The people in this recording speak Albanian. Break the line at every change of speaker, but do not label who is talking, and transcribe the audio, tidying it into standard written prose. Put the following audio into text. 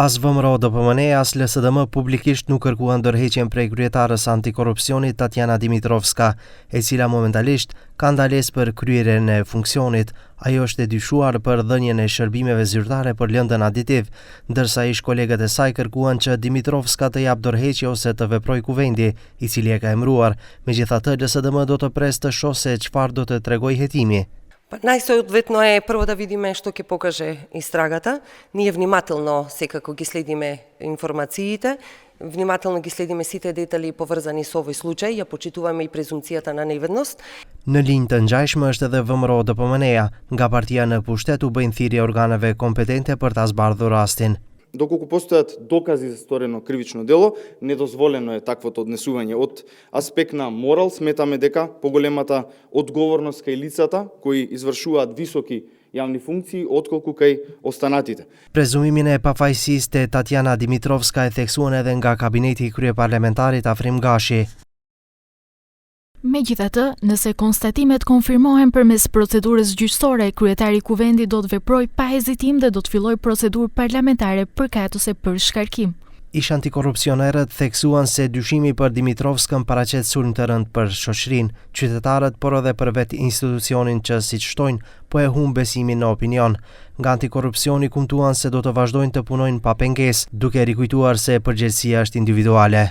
As VMRO-DPMNE, as LSDM publikisht nuk kërkuan dorëheqjen prej kryetares së Antikorrupsionit Tatjana Dimitrovska, e cila momentalisht ka ndalesë për kryerjen e funksionit. Ajo është e dyshuar për dhënien e shërbimeve zyrtare për lëndën aditiv, ndërsa ish-kolegët e saj kërkuan që Dimitrovska të japë dorëheqje ose të veprojë Kuvendi, i cili e ka emëruar. Megjithatë, LSDM do të presë të shohë se çfarë do të tregojë hetimi.
Pa најсоодветно е прво да видиме што ќе покаже истрагата. Ние внимателно секако ги следиме информациите, внимателно ги следиме сите детали поврзани со овој случај, ја почитуваме и презумцијата на невидност.
Në linjë të ngjashme është edhe VMRO-DPMNE-ja. Nga partia në pushtet u bëjnë thirrje organeve kompetente për ta zbardhur rastin.
Доколку постојат докази за сторено кривично дело, недозволено е таквото однесување. Од аспект на морал, сметаме дека поголемата одговорност кај лицата кои извршуваат високи јавни функции, отколку кај останатите.
Prezumimin e pafajësisë te Tatjana Dimitrovska e theksuan edhe nga kabineti i kryeparlamentarit Afrim Gashi.
Megjithatë, nëse konstatimet konfirmohen përmes procedurës gjyqësore, kryetari i Kuvendit do të veprojë pa hezitim dhe do të fillojë procedurë parlamentare përkatëse për shkarkim.
Ish antikorrupsionerët theksuan se dyshimi për Dimitrovskën paraqet sulm të rëndë për shoqërinë, qytetarët, por edhe për vetë institucionin që, siç shtojnë, po e humb besimin në opinion. Nga antikorrupsioni kumtuan se do të vazhdojnë të punojnë pa pengesë, duke rikujtuar se përgjegjësia është individuale.